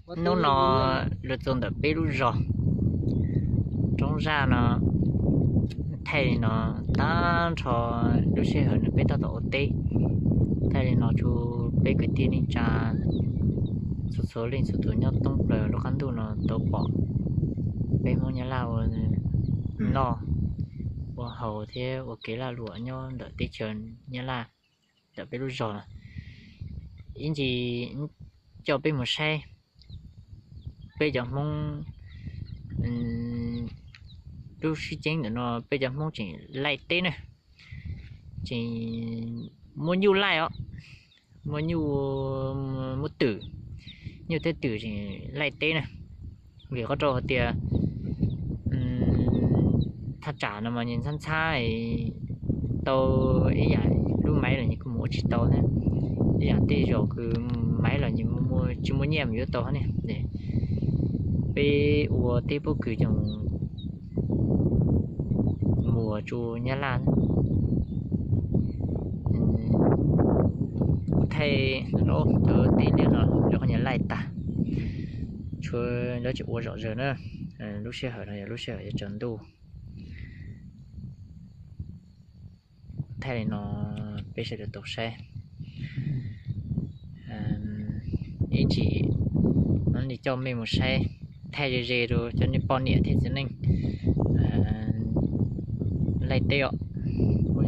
Hnub no los txog ntawm peb lub zos Roob Zaj no, thaij li no tag nrho lub sij hawm no peb tab tom ua teb. Thaij li no rau peb kwv tij neej tsa txhua txhua leej txhua tus nyob thoob plaws lub qab ntuj no tau pom peb Hmoob Nyab Laj ua noj ua haus thiab ua kev lag luam nyob ntawm teb chaws Nyab Laj ntawm peb lub zos no. Ib ntsis coj peb mus saib peb cov Hmoob lub sib ceeb ntawm no, peb cov Hmoob tseem laij teb na, tseem muab nyuj laij os, muab nyuj, muab twm, nyuj thiab twm tseem laij teb na. Vim qhov rau hais tias thaj tsam no mas nws ntxhab ntxhab tau ib yam lub maiv los nws kuj mus ua tsis tau thiab. Ib yam tej zaum kws maiv los nws tsis muaj nyiaj mus yuav tau ne. Peb ua teb pob kws coj mus muag rau Nyab Laj. Kuv thaij cov teb liaj no rau qhov nws laij tag, tshuav lawv tseem ua zom zaws na. Lub sij hawm no yog lub sij hawm yuav tsaus ntuj. Thaij li no peb sawv daws tau saib. Ib ntsis no li coj mej mus saib, thaij ze ze rau cov nej poj niam thiab txiv neej laij teb os, muab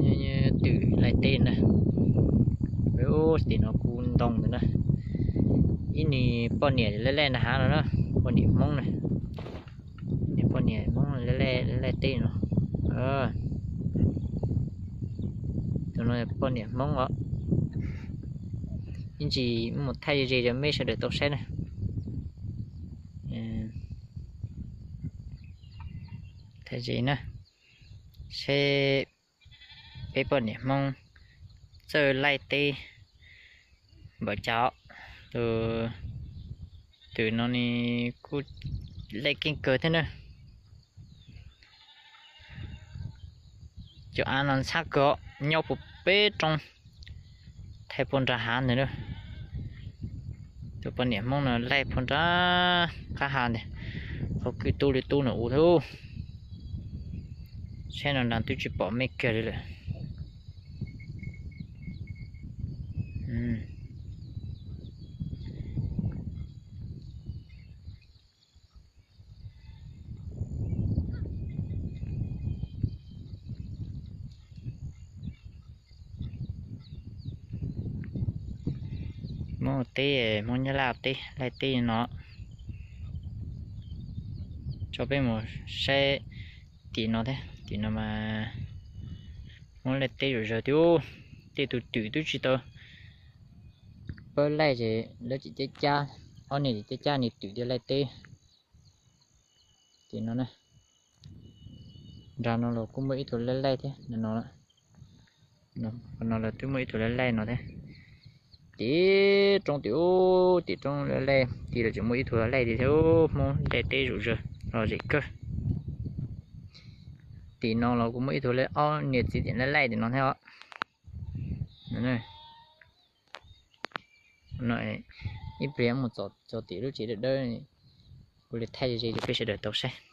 twm laij teb na. Tim no kuj ntoo ntawd na. Ib nim poj niam laij laij nram hav no na, poj niam Hmoob na. Ib nim poj niam Hmoob laij laij teb no. Tus no poj niam Hmoob os. Ib ntsis mus thaij ze ze rau mej sawv daws tau saib na. Thaij ze na, seb peb poj niam Hmoob txawj laij teb npaum cas. Tus twm no nws kuj laij keej kawg thiab na. Cov av no ntxhab kawg, nyob puag peb roob, thaij puag nram hav ntawd na. Tus poj niam Hmoob no laij puag nram qab hav ntawd, qhov kwj tub li tub no ua thiab. Saib no nram twb tsis pom mej kiag li lawm. Hmoob teb, Hmoob Nyab Laj teb, laij teb no. Tso peb mus saib tim no thiab, tim no mas Hmoob laij teb zom zaws thiab. Tej tus twm twb tsis tau pab laij ces lawv tseem cab cab, ob niag tseem cab cab niag twm tias laij teb. Tim no na, nram no los kuj muaj ib tug laij laij thiab no. No los twb muaj ib tug laij laij no thiab. Tim roob tim ub, tim roob laij laij tid los tseem muaj ib tug laij laij tid thiab, Hmoob laij teb zom zaws lom zem kawg. Tim no los kuj muaj ib tug laij, ob niam txiv tseem laij laij tim no thiab os. Ib pliag mus txog tim lub tsev dawb dawb, kuv li thaij ze ze rau peb sawv daws tau saib.